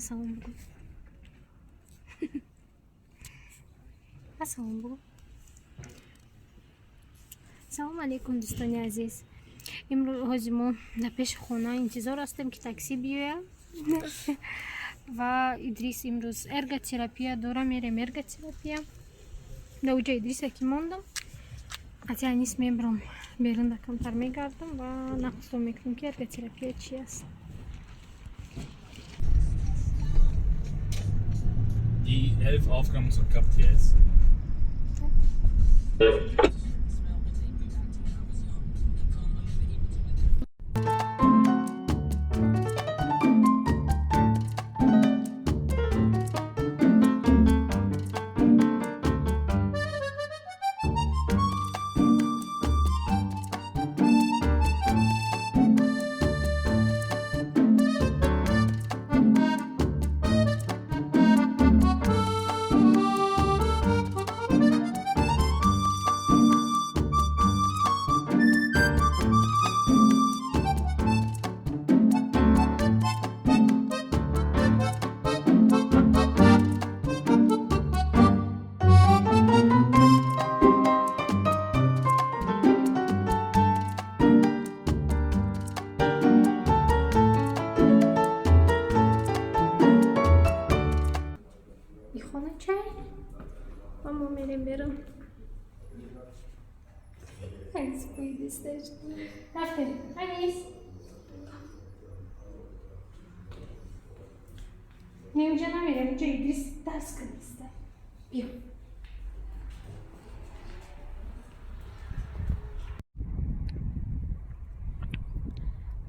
Ассалом бугӯ, ассалом бугӯ. Салому алейкум, дӯстони азиз. Имрӯз мо дар пеши хона интизор ҳастем, ки таксӣ биёяд, ва Идрис имрӯз эрготерапия дора. Мерем эрготерапия. Дар уҷа Идриса ки мондам, қати Анис мебарам берун, да камтар мегардам ва нақлсон мекунем, ки эрготерапия чи аст. Die 11 Aufgaben zur Cup TS. И хона чай ва мо мерем берун. Анис буидисташ. Рафтем, Анис. Не, уҷа намерем, уҷа Идрис дарс кардиста. Биё.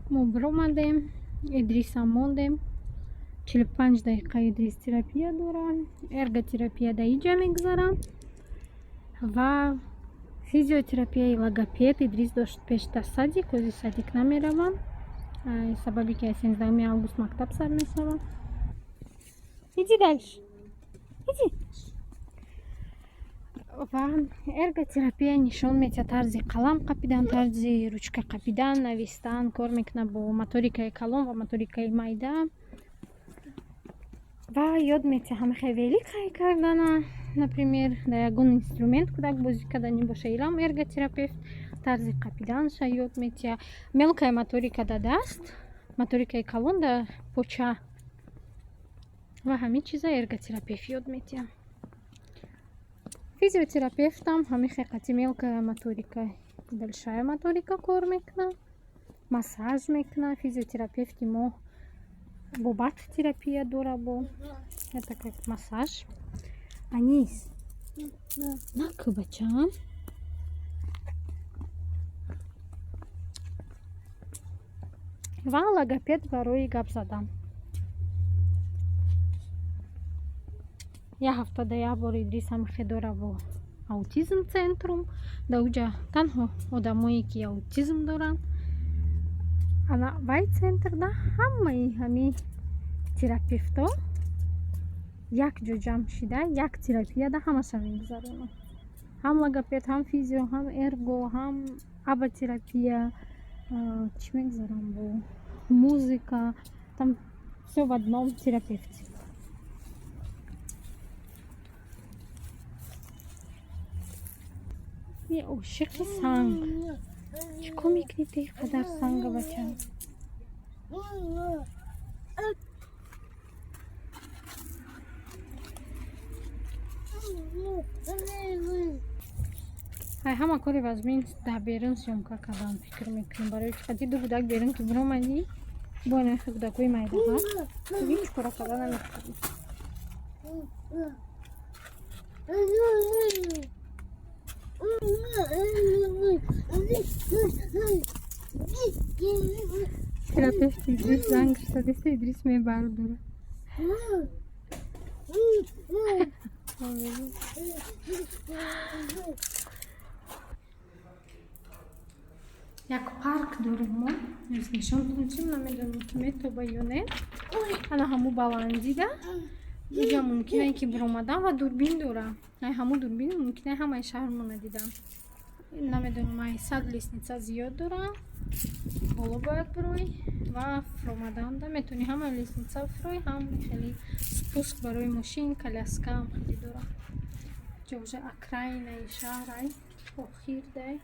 Мо биромадем, Идрисам мондем. 45 дақиқа Идрис терапия дорад. Эрготерапия дар иҷа мегузарад ва физиотерапияи логопед Идрис дошт пештар садик, ози садик намеравам, сабаби ки аз 13-уми август мактаб сар мешавад. Иди дальше, иди. Ва эрготерапия нишон медиҳад тарзи қалам қапидан, тарзи ручка қапидан, навистан, кор мекунад бо моторикаи калон ва моторикаи майда ва ёд метиҳад ҳамахел велик ҳай кардана. Например, дар ягон инструмент кӯдак бозӣ кардани боша, илам эрготерапевт тарзи қапиданша ёд метиҳад. Мелкая моторика дар даст, моторикаи калон дар поча ва ҳамин чиза эрготерапевт ёд метиҳад. Физиотерапевтам ҳамин хел қати мелкая моторика, большая моторика кор мекунад, массаж мекунад. Физиотерапевти мо бо бат терапия дора, бо это как массаж. Анис, наку, бачам. Ва логопед барои гап задан. Як ҳафтада як бор Идрис ҳамихе дора бо аутизм центрум. Дар уҷа танҳо одамое ки аутизм доранд. Ана вай центрда ҳамаи ҳамин терапевтҳо як ҷо ҷамъ шида, як терапияда ҳамаша мегузаронанд: ҳам логопед, ҳам физио, ҳам эрго, ҳам АБА-терапия, чӣ мегузарам, бо музыка. Там всё в одном терапевте. Ошиқи санг. Чӣ кор мекунӣ ту ин қадар санга, бача? Ай, ҳама кори вазмин дар берун съёмка кардан, фикр мекунам, барои чи қади ду кӯдак берун ки биромадӣ, бо инахи кӯдакҳои майдаҳа ту ҳеҷ кора карда наметавонӣ. Терапевти Идрис занг задеста, Идрис мебардора. Як парк дорем мо, нишон чим, намедонам, ки метоба ё не. Ана ҳаму баландида иҷа мумкине ки биромадан ва дурбин дора. Ай ҳаму дурбин мумкине ҳамаи шаҳрмона дидан. Намедонам, ай 100 лестница зиёд дора. Боло бояд бирой ва фуромаданда метавонӣ ҳама лестница фурой, ҳам хеле спуск барои мошин, коляска ҳам хеле дора. Ҷо уже окраинаи шаҳрай, охир дай.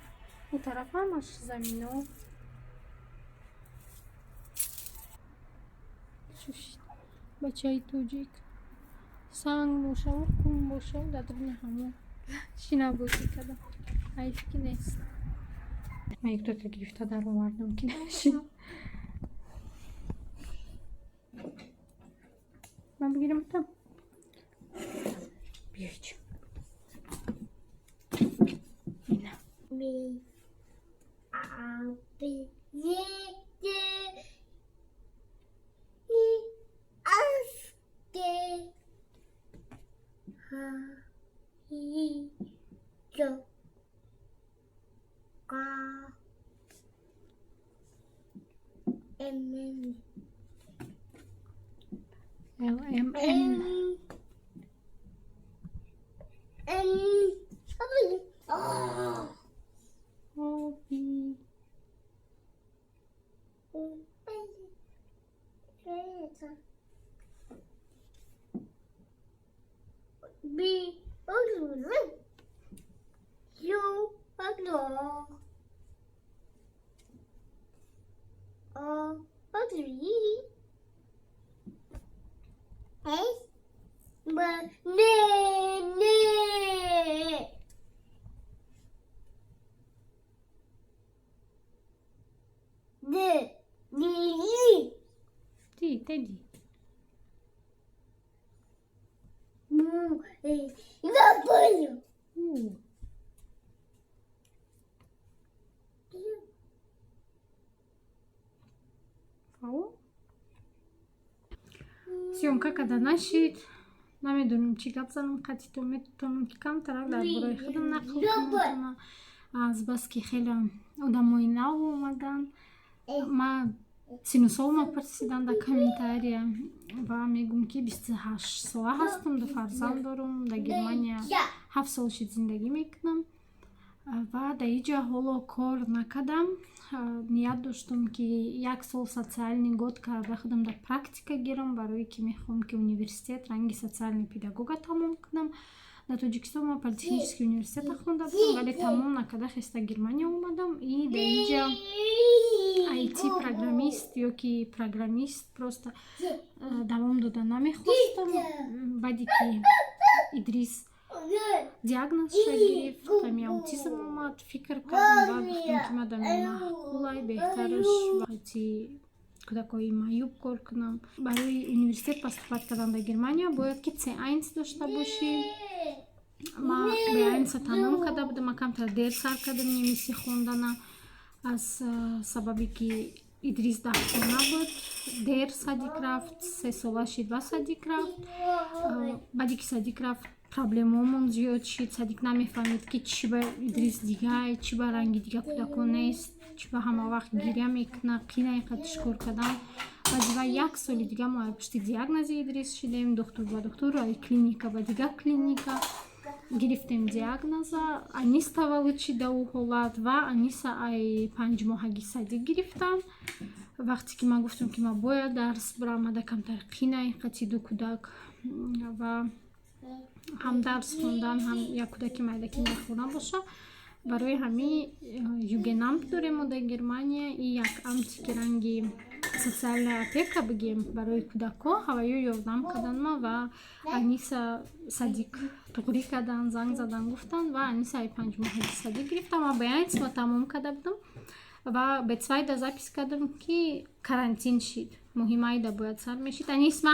У тараф ҳамаш замино. Чушид бачаи тоҷик, санг бошаву қум бошаву дар дуруни ҳамо шина бозӣ када. Ҳайф ки нест. Ман якдота гирифта даровардам, ки нашин. Ман бигирам там. Биёйч. Ина. B A B C D E F G H I J K M N L M N. M N W O O B O P B O U O O W S B N N D D E T Teddy. M E W U. V. Съёмка када нашид. Намедонам, чӣ гап занам қатито. Метавонам, ки камтарак дар бораи худам нақл кунам, азбаски хеле одамои нав омаданд. Ма сину солма пурсидан дар комментария ва мегӯм, ки 28 сола ҳастам, ду фарзанд дорам, дар Германия 7 сол шид зиндагӣ мекунам ва дар иҷа ҳоло кор накардам. Ният доштам, ки як сол социальный год карда худам дар практика гирам, барое ки мехоҳам, ки университет ранги социальный педагога тамом кунам. Дар Тоҷикистон ман политехнический университета хонда будам, вале тамом накарда хеста Германия омадам. И дар иҷа IT программист ё ки программист просто давом дода намехостам. Баъде ки Идрис диагнозша гирифт, ҳами аутизм омад, фикр кардам ва гуфтам, ки мадам маъқулай, беҳтараш вақти кӯдакҳои маъюб кор кунам. Барои университет поступать кардан дар Германия бояд ки C1 дошта бошӣ. Ма B1 тамом карда будам. Ма камтар дер сар кардам немисӣ хондана, аз сабабе ки Идрис дар хона буд, дер садик рафт, 3 сола шид ва садик рафт. Баъде ки садик рафт, проблемаомон зиёд шид. Садик намефаҳмид, ки чӣ ба Идрис дигай, чӣ ба ранги дига кӯдакон нест, чӣ ба ҳама вақт гиря мекунад, қинай қатиш кор кардан. Баъди ва як соли дига мо пушти диагнози Идрис шидем, духтур ба духтур, ай клиника ба дига клиника, гирифтем диагноза. Анис таваллуд шид дар ӯ ҳолат ва Аниса ай 5 моҳагӣ садик гирифтам. Вақте ки ман гуфтам, ки ман бояд дарс бирам, ада камтар қинай қати ду кӯдак ва ҳам дарс хондан, ҳам як кӯдаки майда, ки мехӯра боша. Барои ҳамин Jugendamt дорем мо дар Германия и як Amt и ки ранги социальная опека бигем барои кӯдакҳо, ҳаваё ёрдам кардан ма ва Аниса садик туғрӣ кардан, занг задан, гуфтан ва Аниса ай 5 моҳаги садик гирифтам. Ва B1 ма тамом карда будам ва B2 да запись кардам, ки карантин шид. Моҳи майда бояд сар мешид, Анис ма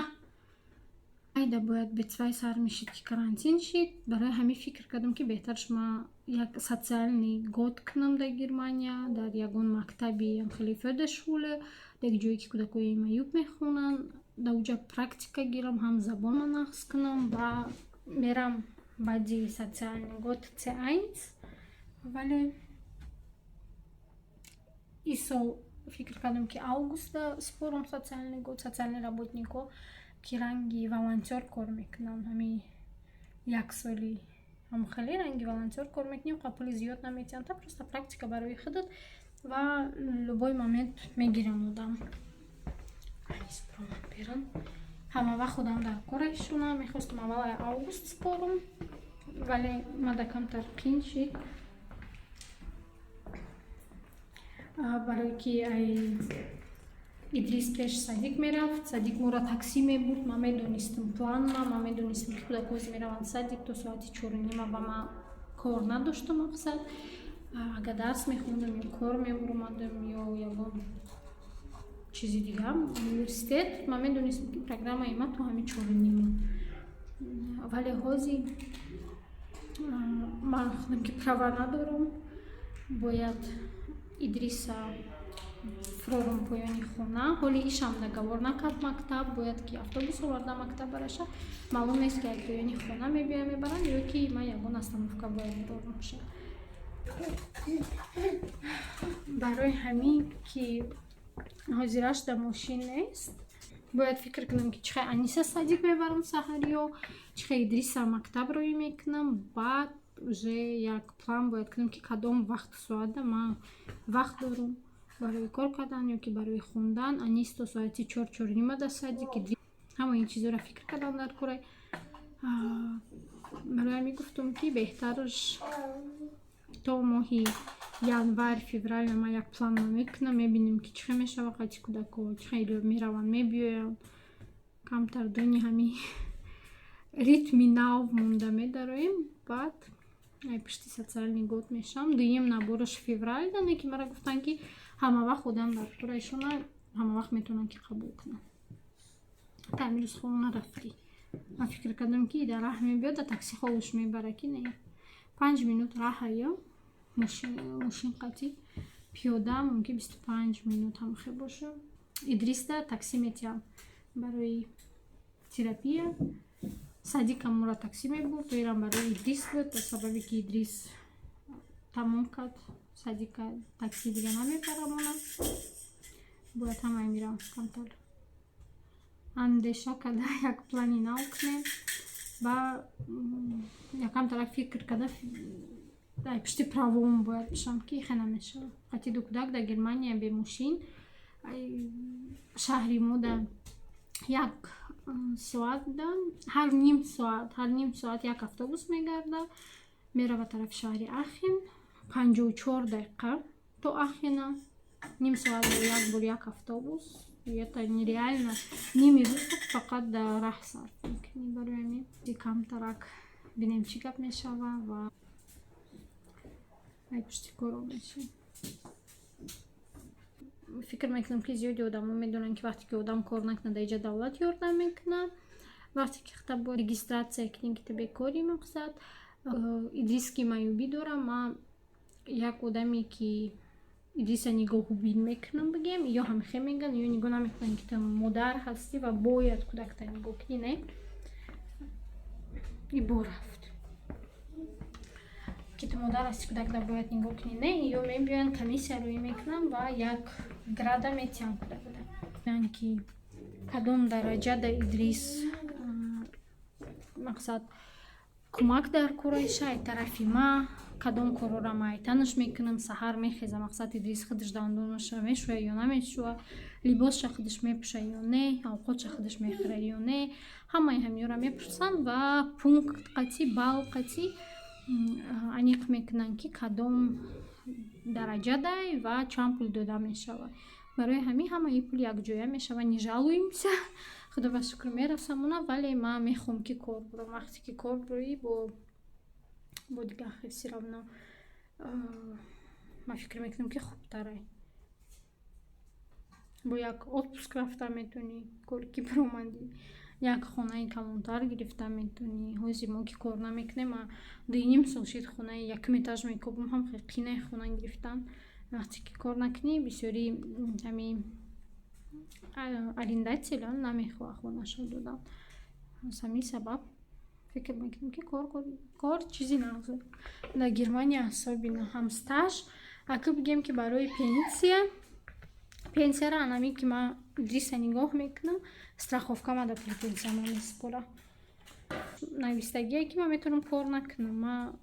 майда бояд B2 сар мешид, ки карантин шид. Барои ҳамин фикр кардам, ки беҳтар шума як социальный год кунам дар Германия, дар ягон мактаби хеле Förderschule, дар як ҷое ки кӯдакҳои маъюб мехонанд, дар уҷа практика гирам, ҳам забонро нағз кунам ва мерам баъди социальный год C1. Вале ин сол фикр кардам, ки августда спорам социальный год. Социальный работникҳо, ки ранги волонтёр кор мекунанд, ҳамин як соли Ҳам хеле ранги волонтёр кор мекунӣ, қа пули зиёд наметиҳанд, та просто практика барои худат ва любой момент мегиранд одам. Анис биромад берун. Ҳама вақт одам дар корашона. Мехостам аввал август спорум, вале мада камтар қин шид, барое ки ай Идрис пеш садик мерафт, садик моро таксӣ мебурд. Ман медонистам планма, ман медонистам, ки кӯдакози мераванд садик то соати 4:30 ва ман кор надоштам. Мақсад, агар дарс мехондам ё кор мебуромадам ё ягон чизи дига, университет, ман медонистам, ки программаи ман то ҳамин 4:30. Вале ҳозир ман худам ки права надорам, бояд Идриса фурорум поёни хона. Ҳоли ишам договор накард мактаб, бояд ки автобус оварда мактаб бараша. Маълум нест, ки поёни хона мебиёям, мебаранд ё ки ман ягон остановка бояд бурорумша. Барои ҳамин ки ҳозираш дар мошин нест, бояд фикр кунам, ки чӣ хел Аниса садик мебарам саҳариё, чӣ хел Идриса мактаб роӣ мекунам. Баъд уже як план бояд кунам, ки кадом вақту соата ман вақт дорам барои кор кардан ё ки барои хондан. Анис то соати 4, 4:30 дар садик. Ҳамаи ин чизҳоро фикр кардам дар кора. Барои ҳамин гуфтам, ки беҳтараш то моҳи январ, феврал ман як план мекунам, мебинем, ки чӣ хел мешава қати кӯдако, чӣ хел мераванд, мебиёянд. Камтар дуни ҳамин ритми нав монда медароем. Баъд ай пишти социальный год мешавам. Дуюм набораш феврал дане, ки мара гуфтанд, ки ҳама вақт одам дар кораишона, ҳама вақт метавонанд, ки қабул кунанд. Та амирӯз хона рафтӣ, ман фикр кардам, ки дар раҳ мебиёд, да такси холуш мебара, ки не, 5 минут раҳа ё мошин қатӣ, пиёда мумкин 25 минут ҳамахе боша. Идриста такси метиҳам барои терапия, садикам моро такси мебурд. Ирам барои Идрис буд, ба сабаби ки Идрис тамом кард садика, такси дига намебарамона. Бояд ҳамаи мирам камтар андеша карда, як плани нав кунем ва якам тараф фикр карда, дар пишти правом бояд бишам, ки хе намешавад қати ду кӯдак дар Германия бе мошин. Шаҳри мо да як соат да ҳар ним соат як автобус мегарда, мерава тарафи шаҳри Ахен. 54 дақиқа то Ахена, ним соат як бор як автобус. Это нереально. Ними рӯз фақат дар раҳ сарф мекунӣ. Барои ҳамин камтарак бинем, чӣ гап мешава ва ай пушти коро мешавем. Фикр мекунам, ки зиёди одамо медонанд, ки вақте ки одам кор накунад, дар иҷа давлат ёрдам мекунад. Вақте ки хата бо регистрация кунӣ, ки ту бекорӣ, мақсад, Идрис ки маъюбӣ дорам, ман як одаме ки Идриса нигоҳубин мекунам, бигем, ё ҳамхе мегӯянд, ё нигоҳ намекунанд, ки ту модар ҳастӣ ва бояд кӯдакта нигоҳ кунӣ. Не, ибо рафт, ки ту модар ҳасти, кӯдакта бояд нигоҳ кунӣ. Не, ё мебиёянд, комиссия рӯӣ мекунанд ва як града метиҳанд кӯдакда, ки кадом дараҷа дар Идрис, мақсад, кӯмак дар кораиша ай тарафи ма, кадом корора ма айтанаш мекунам. Саҳар мехеза, мақсад, Идрис худаш дандонаша мешӯя ё намешӯя, либосша худаш мепӯша ё не, авқотша худаш мехӯра ё не, ҳамаи ҳаминёро мепурсанд ва пункт қатӣ, балл қатӣ аниқ мекунанд, ки кадом дараҷа дай ва чанд пул дода мешавад. Барои ҳамин ҳамаи пул якҷоя мешавад. Не жалуемся, худо ба шукр, мерасамона. Вале ман мехоҳам, ки кор бурам. Вақте ки кор бурӣ, бо дигар хел всё равно ман фикр мекунам, ки хубтарай. Бо як отпуск рафта метавонӣ, кор ки биромадӣ, як хонаи калонтар гирифта метавонӣ. Ҳозир мо ки кор намекунем, 2,5 сол шид, хонаи якум этаж мекобам, ҳам хеле қинаи хона гирифтан. Вақте ки кор накунӣ, бисёри ҳамин арендатель намехоҳад хонаашро додан. Аз ҳамин сабаб фикр мекунем, ки кор чизи нағз дар Германия, особенно ҳам стаж. Ака бигем, ки барои пенсия, пенсияро анами ки ман Идриса нигоҳ мекунам, страховка ма да пули пенсияма месупора. Навистагие, ки ман метавонам кор накунам. Ман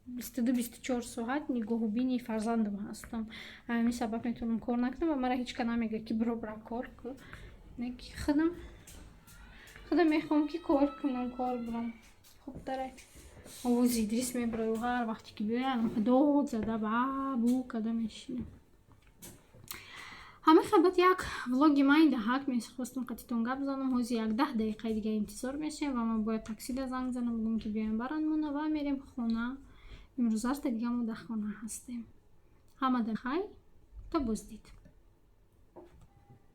22-24 соат нигоҳубини фарзандам ҳастам, ҳамин сабаб метавонам кор накунам ва мара ҳеҷ ка намегӯяд, ки биро, бира, кор кун. Не ки худам мехоҳам, ки кор кунам, кор бирам. Хубтарай. Овози Идрис мебураю, ҳар вақте ки биёяд, дод зада ба бу када мешинам. Ҳамин хел буд як влоги ман. Даҳак мехостам қатитон гап занам. Ҳозир як 10 дақиқаи дига интизор мешавем ва ман бояд таксида занг занам, бигӯм, ки биёем баранд мона ва мерем хона. Имрӯз аста дига мо дар хона ҳастем. Ҳамада хай, то боздид.